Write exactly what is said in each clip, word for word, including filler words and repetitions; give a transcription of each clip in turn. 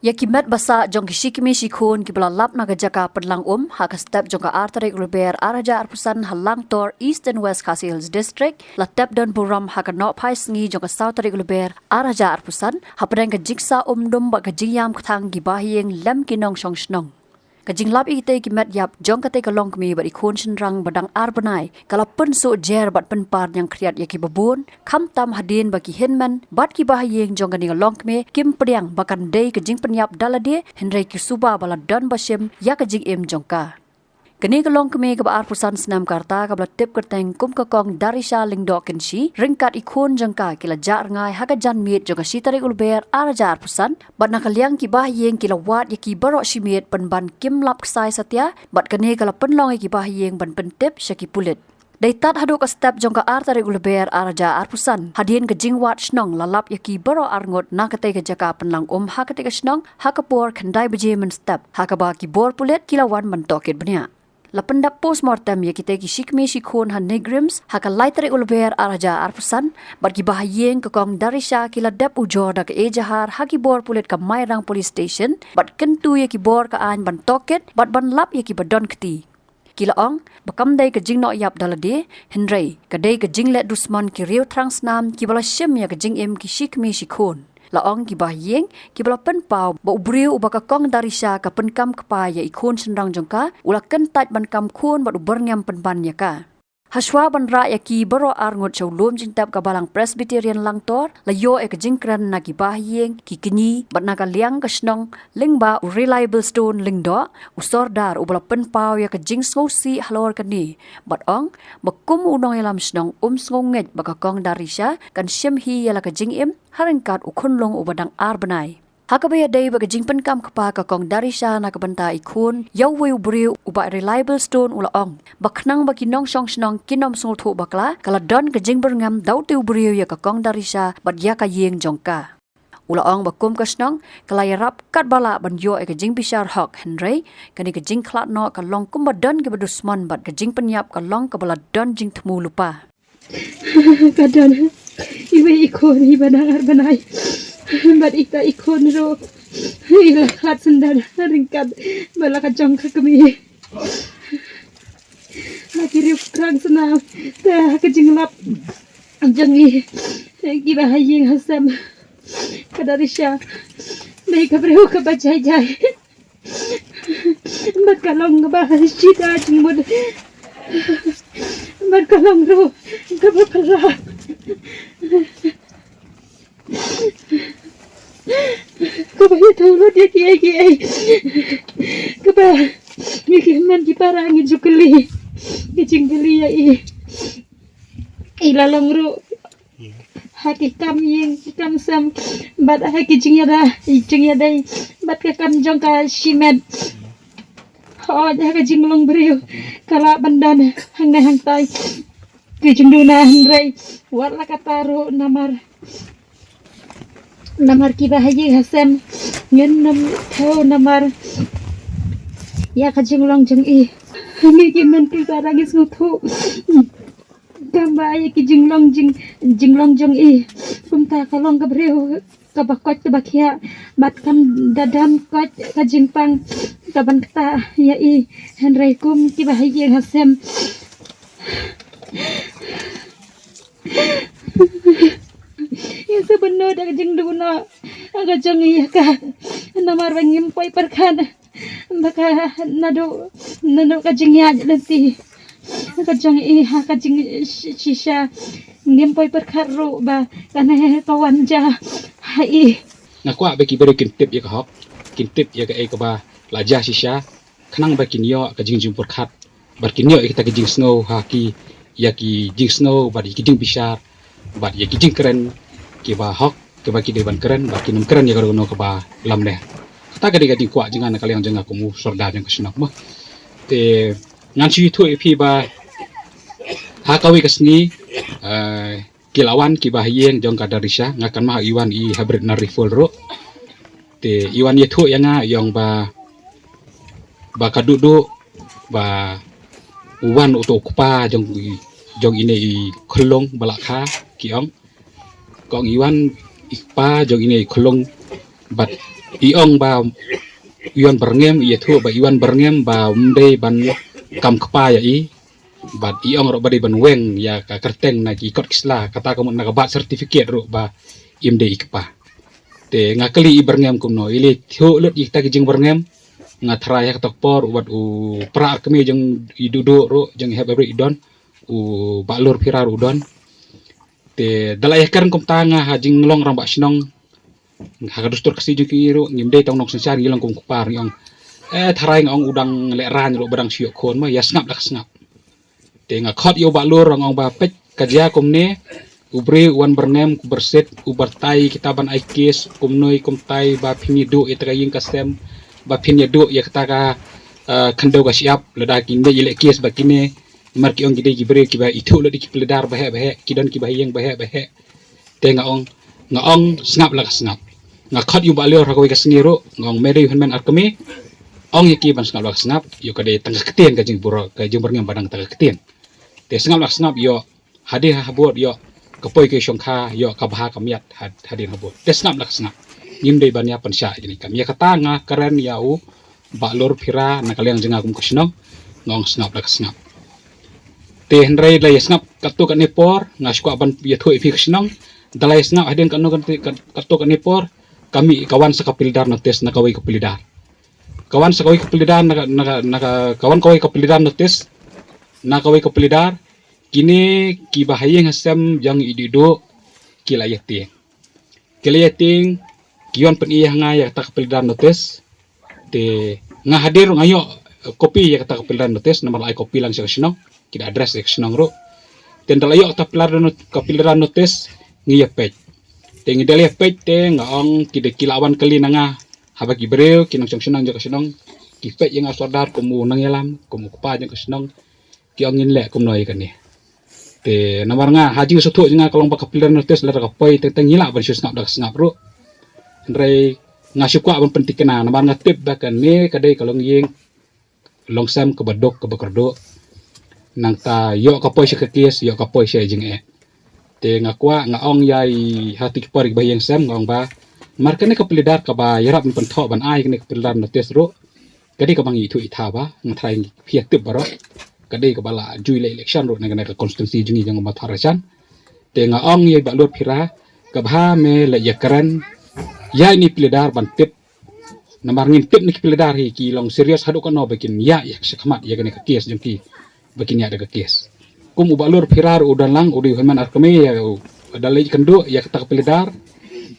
Ïa ki met ba sah jong ki shi kmie shi khun kiba la lap na ka jaka pynlang um ha ka step jong ka ar tarik u Lber ar hajar arphew san ha Langtor, East and West Khasi Hills District, la tep don burom ha ka nohphai sngi jong ka saw tarik u Lber ar hajar arphew san hapdeng ka jingsah um dum bad ka jingïam kthang ki bahaïing lem ki nongshong shnong. Ka jinglap ïa kitei ki met ïap jong katei ka longkmie bad i khun shynrang ba dang ar bnai ka la pynsuh jer bad pynpar ñiangkhriat ïa kiba bun, khamtam hadien ba ki hynmen bad ki bahaïing jong kane ka longkmie kim pdiang ba kan dei ka jingpynïap da lade, hynrei ki suba ba la don ba shim ïa ka jingim jong ka. Kane ka longkmie kaba arphew san snem ka rta kaba la tip kyrteng kum ka Kong Darisha Lyngdoh Kynshi, ryngkat i khun jong ka, ki la jah rngai ha ka janmiet jong ka shi tarik u Lber ar hajar arphew san, bad na ka liang ki bahaïing ki la wad ïa ki baroh shi miet pynban kim lap ksai satia, bad kane ka la pynlong ïa ki bahaïing ban pyntip sha ki pulit. Dei tad haduh ka step jong ka ar tarik u Lber ar hajar arphew san, hadien ka jingwad shnong, la lap ïa ki baroh arngut na katei ka jaka pynlang um ha katei ka shnong ha ka por khyndai baje mynstep, ha kaba ki bor pulit ki la wan ban tohkit bniah. La pyndap postmortem ïa kitei ki shi kmie shi khun ha NEIGRIHMS ha ka lai tarik u Lber ar hajar arphew san, bad ki bahaïing ka Kong Darisha ki la dep ujor da ka ejahar ha ki bor pulit ka Mairang Police Station, bad kyntu ïa ki bor ka aiñ ban tohkit bad ban lap ïa kiba don kti. Ki la ong ba kam dei ka jingnoh ïap da lade, hynrei ka dei ka jingleh dusmon ki riew thrang snam kiba la shim ïa ka jingim ki shi kmie shi khun. La ong ki bahaïing kiba la pynpaw ba u briew uba ka Kong Darisha ka pynkam kpa ïa i khun shynrang jong ka u la kyntait ban kam khun bad u byrngem pynban ïa ka. Hashwa ban rah ïa ki baroh arngut sha u lum jingtep ka Balang Presbyterian Langtor, la ïoh ïa ka jingkren na ki bahaïing, ki kñi, bad na ka liang ka shnong lyngba u Reliable Stone Lyngdoh, u sordar uba la pynpaw ïa ka jingsngewsih halor kane, bad ong ba kum u nongïalam shnong um sngewngeit ba ka Kong Darisha kan shim hi ïa la ka jingim ha ryngkat u khunlung uba dang ar bnai. Ha kaba ïadei bad ka jingpynkam kpa ka Kong Darisha na ka bynta i khun ïa uwei u briew, u Bah Reliable Stone u la ong ba khnang ba ki nongshong shnong kin ym sngewthuh bakla, ka la don ka jingbyrngem da utei u briew ïa ka Kong Darisha bad ïa ka ïing jong ka. U la ong ba kum ka shnong ka la ïarap katba lah ban ïoh ïa ka jingbishar hok, hynrei kane ka jingkhlad noh ka long kumba don kiba dusmon bad ka jingpynïap ka long kaba la don jingthmu lypa. Ka don iwei i khun iba dang ar bnai bad ita i khun ruh i la khlad syndon ryngkat bad la ka jong ka kmie. La ki riew thrang snam, te ha ka jinglap jong ngi kiba ha ïing ha sem, ka Darisha dei ka briew kaba jai jai. Bad ka long kaba shida jingmut. Bad ka long ruh kaba phylla. Kaba ïathuh lut ïa kiei kiei. Kaba ngi ki hynmen ki para ngi ju kylli, ngi jingkylli ïa i. I la long ruh ha ki kam ïing ki kam sem bad ha ki jingïada, jingïadei bad ka kam jong ka shimet. Hooid, ha ka jinglong briew ka lah ban don hangne hangtai ki jingduna, hynrei wat la katta ruh namar, namar kiba ha ïing ha sem ngin ym thew namar ïa ka jinglong jong i. Ngi ki hynmen ki para ngi sngewthuh. Tangba ïa ki jinglong jing, jinglong jong i, kumta ka long ka briew kaba koit kaba khiah bad kam da don koit ka jingpang kaban ktah ïa i. Hynrei kum kiba ha ïing ha sem, ïa sa bynnud da ka jingduh noh ka jong i ïa ka. Namar ba ngim poi pyrkhat ba ka naduh, naduh ka jingïaid lynti ka jong i ha ka jingshisha, ngim poi pyrkhat ruh ba kane ka wan jia ha i. Nga kwah ba ki briew kin tip ïa ka hok, kin tip ïa kaei kaba la jia shisha, khnang ba kin ïoh ka jingjur pyrkhat bad kin ïoh ïa kita ki jingsngew ha ki, ïa ki jingsngew bad ïa ki jingbishar bad ïa ki jingkren kiba hok, kiba ki dei ban kren, bad kin ym kren ïa kano kano kaba lamler. Kata ka dei ka jingkwah jong nga na ka liang jong nga kum u sordar jong ka shnong mo. Te ngan shu ïathuh ïa phi ba ha kawei ka sngi, eh, ki la wan kiba ha ïing jong ka Darisha, nga kynmaw i wan i ha Britnah Rifle ruh. Te i wan ïathuh ïa nga i ong ba, ba ka duh duh ba u wan uto u kpa jong i, jong ine i khyllung ba la kha, ki ong. Ka ong i wan i kpa jong ine i khyllung bad I ong ba i wan byrngem, i ïathuh ba i wan byrngem ba um dei ban kam kpa ïa i. Bad i ong ruh ba dei ban weng ïa ka kyrteng na ki kot ki sla, kata ka mut na ka birth certificate ruh ba im dei i kpa. Te nga kylli i byrngem kumno, i la ïathuh lut ïa kita ki jingbyrngem. Nga tharai ha kata ka por u wat u para kmie jong i Duhduh ruh, jong i Hep Ïabri i don, u Bah Lurphira ruh u don. Te da la ïakren kumta nga ha jinglong rangbah shnong, ha ka dustur Khasi jong ki ruh, ngim dei tang nongsynshar, ngi long kum kpa, ngi ong. Eh, tharai nga ong u dang lehraiñ ruh ba dang shu ïoh khun mo, ïa sngap la ka sngap. Te nga khot ïa u Bah Lur, nga ong ba peit ka jia kumne, u briew u wan byrngem, u byrsit, u batai kita ban ai case kumnoi kumtai ba phin ïaduh ïa kata ka ïing ka sem, ba phin ïaduh ïa kata ka, eh, khyndew ka shyiap, lada ki leit ïaleh case ba kine, namar ki ong ki dei ki briew kiba ithuh lut ïa ki pledar baheh baheh, ki don kiba ha ïing baheh baheh. Te nga ong, nga ong sngap la ka sngap. Nga khot ïa u Bah Lur ha kawei ka sngi ruh, nga ong me dei u hynmen ar kmie, ong ïa ki ban sngap la ka sngap, ïoh ka dei tang ka ktien ka jingburom, ka jingbyrngem ba dang tang ka ktien. Te sngap la ka sngap ïoh, hadien ha bud ïoh, ka poi ka shongkha ïoh, ka bha ka miat had-, hadien ha bud. Te sngap la ka sngap. Ngim dei ban ïa pynshah ïa kane ka kam. Ïa kata nga kren ïa u Bah Lurphira na ka liang jong nga kum ka shnong, nga ong sngap la ka sngap. Te hynrei da la ïa sngap katto katne por, nga shu kwah ban ïathuh ïa phi ka shnong, da la ïa sngap hadien katno katto katne por, ka mih ka wan sa ka pledar notice na kawei ka pledar. Ka wan sa kawei ka pledar na ka, na ka, na ka, ka wan kawei ka pledar notice na kawei ka pledar, kine kiba ha ïing ha sem jong i Duhduh ki la ïa tieng. Ki la ïa tieng, ki wan pyni ha nga ïa kata ka pledar notice. Te nga hadien ruh nga ïoh copy ïa kata ka pledar notice, namar la ai copy lang sha ka shnong, ki da address ïa ka shnong ruh. Te da la ïoh kata pledar not-, ka pledar notice, ngi ïa peit. Te ngi da la ïa peit te nga ong ki da, ki la wan kylli na nga, haba ki briew ki nongshong shnong jong ka shnong ki peit ïa nga u Sordar kum u nongïalam, kum u kpa jong ka shnong, ki ong ngin leh kumno ïa kane. Te namar nga ha jingsngewthuh jong nga ka long ba ka pledar notice lada ka poi teng teng ngi lah ban shu sngap da ka sngap ruh. Hynrei nga shu kwah ban pynthikna namar nga tip ba kane ka dei ka longïing longsem kaba duk kaba kyrduh. Nangta ïoh ka poi sha ka case, ïoh ka poi sha jingeh. Te nga kwah, nga ong ïa i, ha kito ki por kiba ha ïing sem, nga ong ba mar kane ka pledar kaba ïarap ban pynthoh ban ai kane ka pledar notice ruh, ka dei kaba ngi ithuh itha ba, nga tharai phi ïa tip baroh, ka dei kaba la ju leh election ruh na kane ka constituency jong ngi jong Mawthadraishan. Te nga ong ïa i Bah Lurphira, ka bha me leit ïakren ïa ine i pledar ban tip. Namar ngim tip ne ki pledar hi ki long serious haduh katno ba kin ïaid ïa shakhmat ïa kane ka case jong ki, ba kin ïaid da ka case. Kum u Bah Lurphira u don lang, u dei u hynmen ar kmie, ïa u, da leit kynduh ïa kata ka pledar,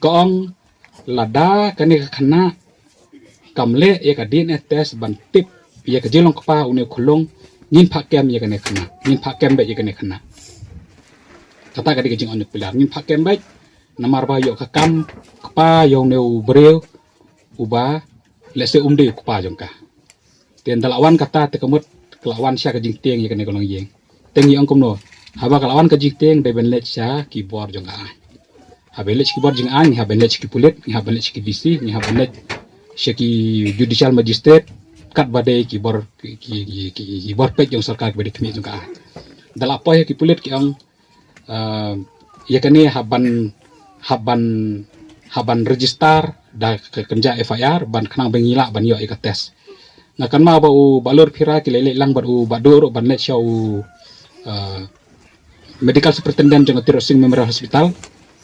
ka ong lada kane ka khynnah kam leh ïa ka D N A test ban tip ïa ka jinglong kpa une u khyllung, ngin phah kem ïa kane ka khynnah, ngin phah kem beit ïa kane ka khynnah. Kata ka dei ka jingong jong ka pledar, ngin phah kem beit, namar ba ïoh ka kam kpa ïa une u briew uba lehse um dei u kpa jong ka. Te ynda la wan kata te ka mut ka la wan sha ka jingtieng ïa kane ka longïing. Te ngi ong kumno, haba ka la wan ka jingtieng dei ban leit sha ki bor jong ka aiñ. Haba leit sha ki bor jong ka aiñ, ngi hap ban leit sha ki pulit, ngi hap ban leit sha ki D C, ngi hap ban leit sha ki judicial magistrate, katba dei ki bor, ki, ki, ki, ki bor peit jong sorkar kiba dei khmih jong ka aiñ. Da la poi ha ki pulit ki ong, ah, ïa kane hap ban, hap ban, hap ban register da ka kynja F I R ban khnang ba ngi lah ban ïoh ïa ka test. Nga kynmaw ba u Bah Lurphira ki leit leit lang bad u Bah Duh ruh ban leit sha u, ah, medical superintendent jong ka Tirot Sing Memorial Hospital.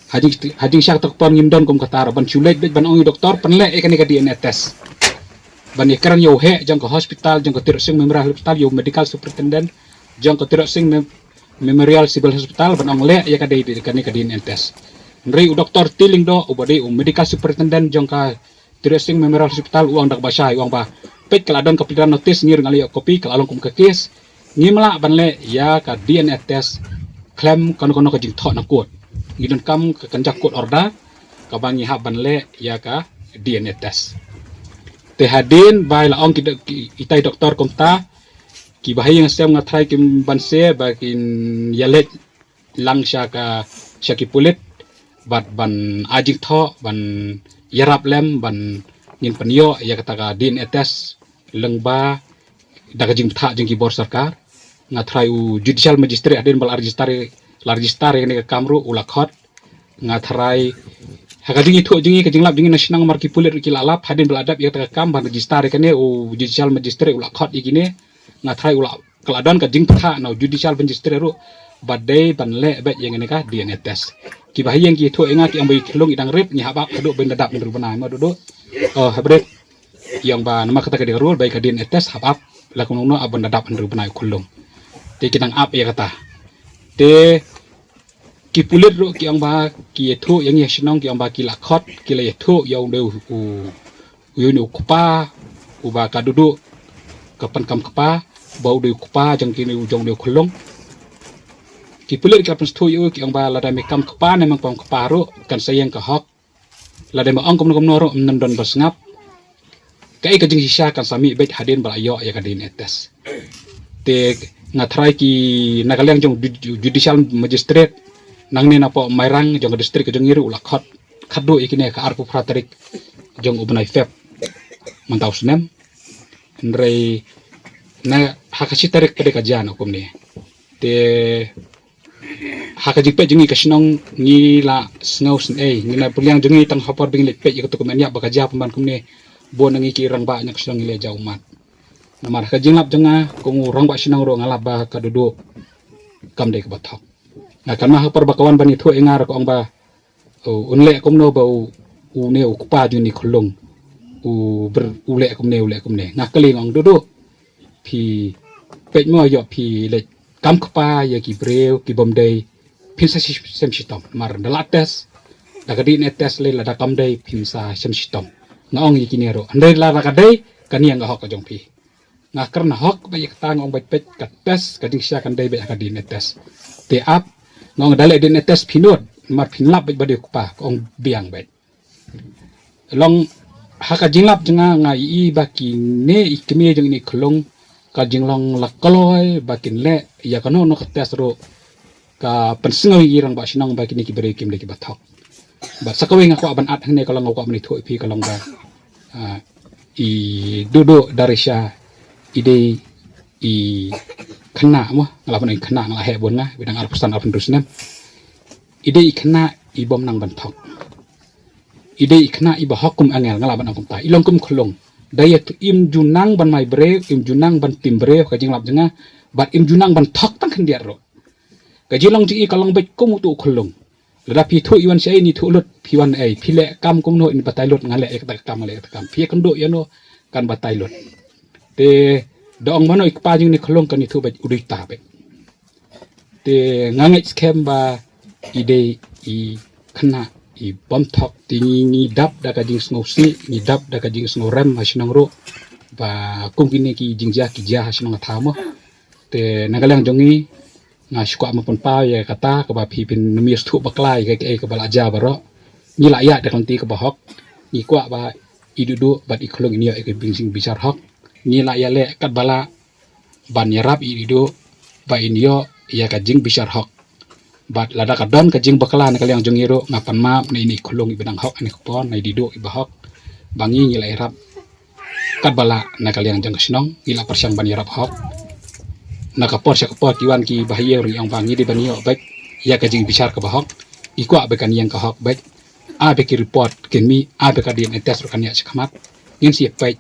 Ha jing, ha jingshah kata ka por ngim don kum kata ruh ban shu leit beit ban ong ïa u doktor pynleh ïa kane ka D N A test. Ban ïakren ïa u heh jong ka hospital jong ka Tirot Sing Memorial Hospital, ïa u medical superintendent jong ka Tirot Sing Mem-, Memorial Civil Hospital ban ong leh ïa ka dei, dei kane ka D N A test. Hynrei u doktor T. Lyngdoh uba dei u medical superintendent jong ka Tirot Sing Memorial Hospital u ong da kaba shai, u ong ba peit ka la don ka pledar notice, ngi ruh nga la ïoh copy, ka la long kum ka case. Ngim lah ban leh ïa ka D N A test khlem kano kano ka jingthoh na court. Ngi donkam ka kynja court order kaba ngi hap ban leh ïa ka D N A test. Te hadien ba la ong ki, ki, kita i doktor kumta, kiba ha ïing ha sem nga tharai kim banse ba kin ïaleit lang sha ka, sha ki pulit bad ban ai jingthoh, ban ïarap lem ban ngin pynïoh ïa kata ka D N A test lyngba da ka jingbthah jong ki bor sorkar. Nga tharai u judicial magistrate hadien ba la register, la register ïa kane ka kam ruh u la khot. Nga tharai Ha ka jingithuh jong ngi, ka jinglap jong ngi na shnong, mar ki pulit ruh ki la lap, hadien ba la dep ïa kata ka kam ban register ïa kane, u judicial magistrate u la khot ïa kine. Nga tharai u la, ka la don ka jingpyrta na u judicial magistrate ruh ba dei ban leh beit ïa kane ka D N A test. Kiba ha ïing ki ïathuh ïa nga, ki ong ba i khyllung i dang rit, ngi hap ap haduh ban da dap hynriew bnai, mo Duhduh. Oh, hap rit. I ong ba namar kata ka dei ka rule ba ïa ka D N A test hap ap, la kumno kumno ap ban da dap hynriew bnai u khyllung. Te ki dang ap ïa kata. Te ki pulit ruh ki ong ba ki ïathuh ïa ngi ha shnong, ki ong ba ki la khot, ki la ïathuh ïa u dei u, u, u, ïa une u kpa, uba ka Duhduh ka pyndonkam kpa, ba u dei u kpa jong kine u, jong une u khyllung. Ki pulit ki la pynsngewthuh ïa u, ki ong ba lada me kam kpa ne mem kam kpa ruh, kan sa ïeng ka hok. Lada me ong kumno kumno ruh, ym don ba sngap. Kaei ka jingshisha kan sa mih beit hadien ba la ïoh ïa ka D N A test. Te nga tharai ki na ka liang jong ju-, ju-, judicial magistrate nangne napoh Mairang jong ka district ka jong ngi ruh u la khot khadduh ïa kine ha ka arphew phra tarik jong u bnai Feb mynta u snem. Hynrei na ha ka shi tarik pat de ka jia na kumne. Te ha ka jingpeit jong ngi ka shnong ngi la sngew sngewsih, ngi na pyrliang jong ngi tang ha por ba ngi leit peit ïa kato ka met ïap ba ka jia pynban kumne, bun na ngi ki rangbah na ka shnong ngi leh jaw ummat. Namar ha ka jinglap jong nga kum u rangbah shnong ruh nga lap ba ka Duhduh kam dei kaba thok. Nga kynmaw ha por ba ka wan ban ïathuh ïa nga ruh ka ong ba, u, un leh kumno ba u, une u kpa jong une u khyllung u ber, u leh kumne, u leh kumne. Nga kylli nga ong, Duhduh, phi peit mo, ïoh phi leit kam kpa ïa ki briew ki bym dei, phin sa shi-, sem shitom. Mar da la test, da ka D N A test lei, lada kam dei phin sa sem shitom. Nga ong ïa kine ruh, hynrei lada ka dei, kan ïeng ka hok ka jong phi. Nga kren hok beit ïa kata, nga ong beit, peit ka test, ka jingshisha kan dei beit ha ka D N A test. Te ap, nga ong da leh D N A test phin nud, mar phin lap beit ba dei u kpa, ka ong biang beit. Long ha ka jinglap jong nga, nga ïohi ba kine i kmie jong ine i khyllung, ka jinglong la kloi ba kin leh ïa kano kano ka test ruh, ka pynsngew ïa i rangbah shnong ba kine ki briew kim dei kiba thok. Bad sa kawei nga kwah ban add hangne, ka long nga kwah ban ïathuh ïa phi, ka long ba, ah, i Duhduh Darisha i dei i khynnah mo, nga la ban ong khynnah, nga la heh bun nga, ba dang arphew san arphew hynriew snem. I dei i khynnah i bym nang ban thok. I dei i khynnah iba hok kum angel, nga lah ban ong kumta. I long kum khyllung. Da ïa im ju nang ban mai briew, im ju nang ban tim briew, ka jinglap jong nga, bad im ju nang ban thok tang khyndiat ruh. Ka jinglong jong i ka long beit kum uto u khyllung. Lada phi ïathuh, i wan shaei, in ïathuh lut, phi wan ei, phi leh kam kumno, in batai lut, nga leh ïa kata ka kam, nga leh ïa kata ka kam. Phi ïakynduh ïano, kan batai lut. Te da ong mano i kpa jong ine i khyllung, kan ïathuh beit u dei uta beit. Te nga ngeit skhem ba i dei i khynnah i bym thok. Te ngi, ngi dap da ka jingsngewsih, ngi dap da ka jingsngewrem ha shnong ruh ba kum kine ki jingjia ki jia ha shnong ha thaw mo. Te na ka liang jong ngi, nga shu kwah ban pynpaw ïa kata, kaba phi phin nym ïa sngewthuh bakla ïa kaei kaei kaba la jia baroh. Ngi la ïaid da ka lynti kaba hok. Ngi kwah ba i Duhduh bad i khyllung in ïoh ïa ka jingbishar hok. Ngi la ïaleh katba lah ban ïarap ïa i Duhduh ba in ïoh ïa ka jingbishar hok. Bad lada ka don ka jingbakla na ka liang jong ngi ruh, nga pan map na ine i khyllung iba dang hok, ine i kpa, na i Duhduh iba hok, ba ngi, ngi la ïarap katba lah na ka liang jong ka shnong, ngi la pyrshang ban ïarap hok. Na ka por sha ka por ki wan kiba ha ïing ruh ong ba ngi dei ban ïoh beit ïa ka jingbishar kaba hok. Ngi kwah ba kan ïeng ka hok beit. Ai ba ki report kin mih, ai ba ka D N A test ruh kan ïaid shakhmat. Ngin sa ïa peit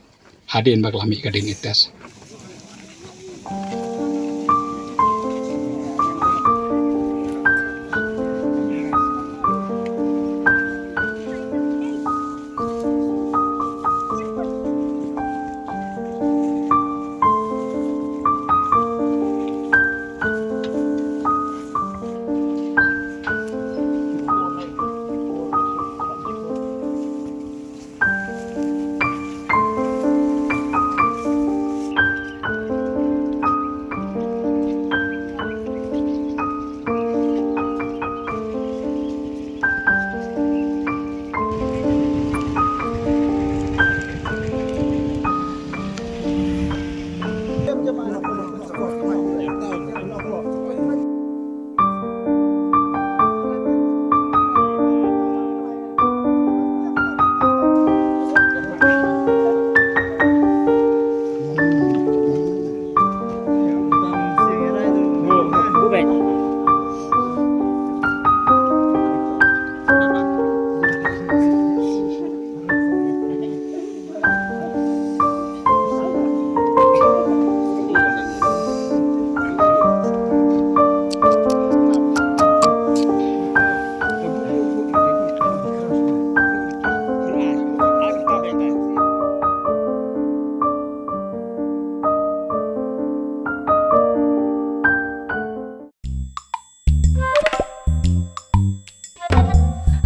hadien ba ka la mih ka D N A test.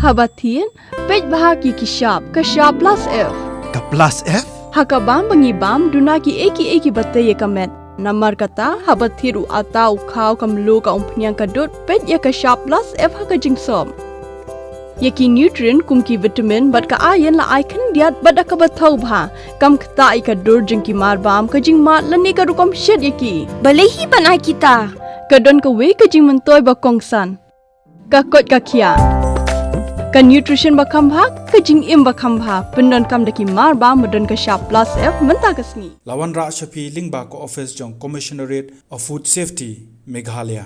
Haba thied, peit bha ïa ki shap, ka shap plus F. Ka plus F? Ha ka bam ba ngi bam, duna kiei kiei kiba tei ïa ka met. Namar kata, haba thied u atta, u khaw, ka mluh, ka umphniang, ka dud, peit ïa ka shap plus F ha ka jingsop. Ïa ki nutrient kum ki vitamin bad ka iron la ai khyndiat bad da kaba thaw bha. Kam ktah ïa ka dur jong ki marbam, ka jingmad lane ka rukom shet ïa ki. Balei hi ban ai kita? Ka don kawei ka jingmyntoi ba kongsan. Ka koit ka khiah. Ka nutrition ba kham bha, ka jingim ba kham bha. Pyndonkam da ki marbam ba don ka shap plus F mynta ka sngi. La wanrah sha phi lyngba ka office jong Commissionerate of Food Safety, Meghalaya.